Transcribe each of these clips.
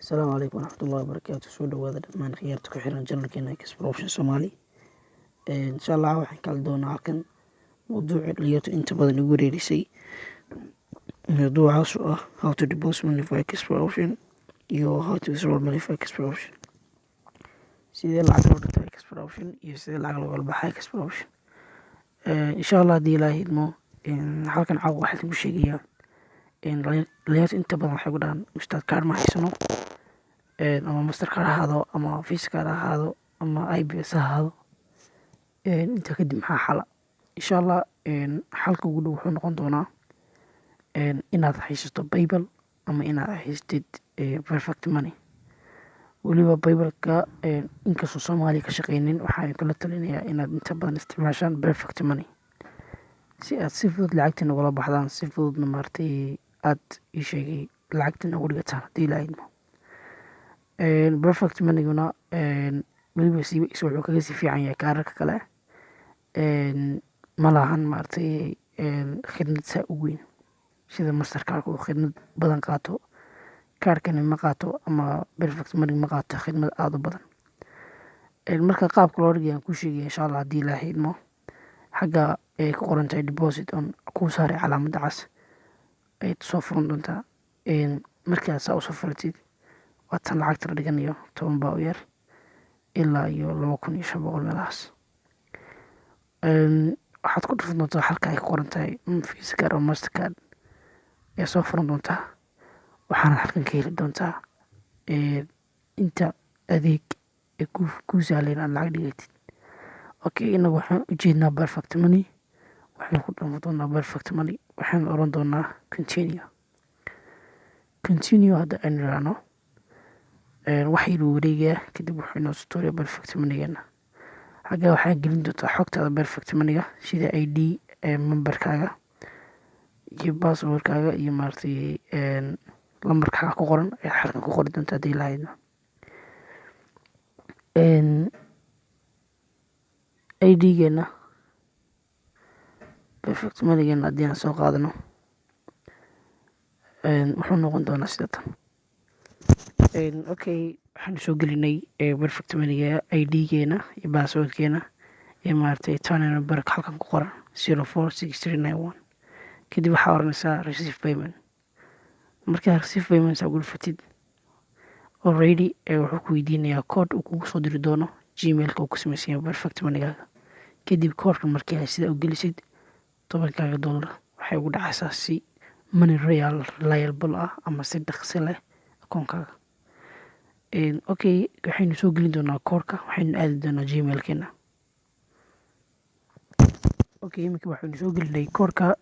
Asalaamu calaykum waraxmatullahi wabarakaatu. Soo dhawaada dhammaan khiyaarta ku xiran channelkeena Exploration Somali. Insha Allah waxaan kala doonaa halkan mawduuca dhalinyartu inta badan igu wareerisay, mawduucaas oo ah how to deposit money for exploration iyo how to withdraw money for exploration, sidee lacag loo dhigtaa exploration iyo sidee lacag loogala baxaa exploration. Insha Allah, haddii Ilaahay idmo, halkan caawa waxaa lagu sheegayaa dhalinyartu inta badan waxay ku dhahaan: "Ustaad, kaar ma haysano," ama Mastercard ha ahaado ama Visa card ha ahaado ama IBS ha ahaado. Intaa kadib maxaa xala? Insha Allah, xalka ugu dhow wuxuu noqon doonaa inaad haysato PayPal ama inaad haysatid Perfect Money. Weliba PayPalka, inkastoo Soomaaliya ka shaqeynin, waxaan kula talinayaa inaad inta badan isticmaashaan Perfect Money si aad si fudud lacagtina ugala baxdaan, si fududna maaragtay aad ii sheegay lacagtina ugu dhigataan, haddii Ilaahay idmo. Perfect Moneyguna weliba si wuxuu kaga sii fiican yahay kaararka kale, ma lahan maaragtay khidmad saa u weyn sida Mastercardka uu khidmad badan qaato. Kaarkani ma qaato ama Perfect Money ma qaato khidmad aada u badan. Marka qaabka loo dhigay aan kuu sheegaya, insha Allah, haddii Ilaahay idmo. Xagga ay ku qoran tahay deposit on kuu saaray calaamadda cas ayaad soo furan doontaa. Markaad saa usoo furatid, waa tan lacagta la dhiganayo, 10 baa u yar ilaa iyo 2500 meelahaas. Waxaad ku dhufan doontaa halka ay ku qoran tahay Visa card oo Mastercard ayaa soo furan doontaa. Waxaana halkan ka heli doontaa inta adeeg ee kuu sahlan inaad lacag dhigatid. Okay, inagu waxaan ujeednaa Perfect Money. Waxaynu ku dhufan doonaa Perfect Money, waxaan oran doonaa continue. Continue hadda aynu idhaahno, wax yar wareegayaa kadib wuxuu inoo soo tuuraya Perfect Moneygeena. Xagga waxaa gelin doontaa xogtaada Perfect Moneyga, sida ID memberkaaga iyo passwordkaaga iyo maaragtay lambarkaaga ku qoran ayaad halkan ku qori doontaa, haddii lahaydna ID-geena Perfect Moneygeena haddii aan soo qaadano, wuxuu noqon doonaa sida tan. Okay, waxaanu soo gelinay Perfect Moneyga ID-geena iyo passwordkeena iyo maaragtay TAN numberka halkan ku qoran, 046391. Kadib waxaa oranaysaa receive payment. Markaa receive payment saa ugu dhufatid, already wuxuu ku weydiinayaa code uu kugu soo diri doono Gmailka uu ku samaysan yahay Perfect Moneygaaga. Kadib koodhka markii sida u gelisid, $10kaaga waxay ugu dhacaysaa si money real reliable ah ama si dhaqsi leh akoonkaaga. Okay, waxaynu soo gelin doonaa koodhka, waxaynu aadi doonaa Gmailkeena. Okay, iminka waxaynu soo gelinay koodhka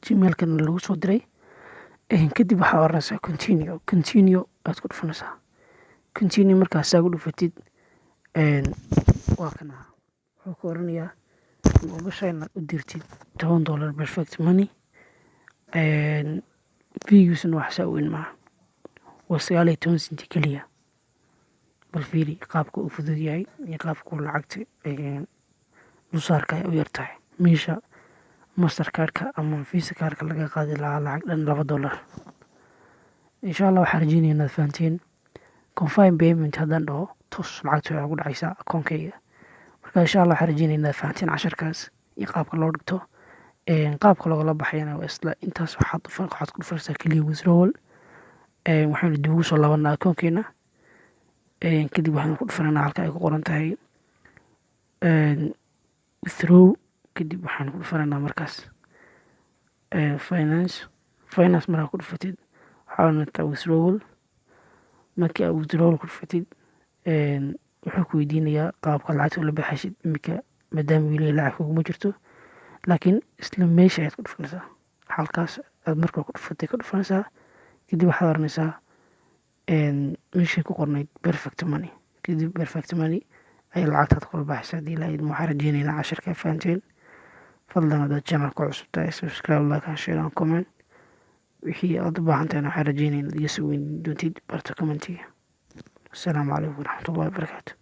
Gmailkana lagu soo diray. Kadib waxaa oranaysaa continue. Continue aad ku dhufanaysaa. Continue markaa saa ku dhufatid, waa kana, wuxuu ku oranayaa: ma ogashaa inaad u dirtid $10 Perfect Money? Feegiisuna wax saa u weyn maaha, waa 19 senti keliya. Bal fiiri qaabka uu fudud yahay iyo qaabka uu lacagta dulsaarka ay u yar tahay, meesha Mastercardka ama Visa cardka laga qaadi lahaa lacag dhan $2. Insha Allah, waxaan rajeynaya inaad fahanteen. Confirm payment haddaan dhaho, toos lacagta waxay ugu dhacaysaa akoonkayga. Marka insha Allah waxaan rajeynaya inaad fahanteen casharkaas iyo qaabka loo dhigto. Qaabka loogala baxayana waa isla intaas. Waxaad ku dhufanaysaa keliya withdrawal. Waxaynu dib ugu soo laabanaa akoonkeena. Kadib waxaynu ku dhufananaa halka ay ku qoran tahay withdraw. Kadib waxaan ku dhufananaa markaas finance. Finance markaa ku dhufatid, waxaa oranaysaa withdrawal. Markii aad withdrawal ku dhufatid, wuxuu ku weydiinayaa qaabka lacagta ula baxaysid. Iminka maadaama weli lacag kuguma jirto, laakiin isla meesha ayaad ku dhufanaysaa, halkaas aad markaa ku dhufatay ka dhufanaysaa. Kadib waxaad oranaysaa meeshay ku qornayd Perfect Money. Kadib Perfect Money ayay lacagtaad kula baxaysaa, haddii Ilaahay idmo. Waxaan rajeynaynaa casharka fahanteen. Fadlan, haddaad channelka cusub tahay, subscribe, like and share and comment. Wixii aad u baahan tahayna waxaan rajeynaya inaad iga soo weydiin doontid barta commentiga. Asalaamu calaykum waraxmatullahi wabarakaatu.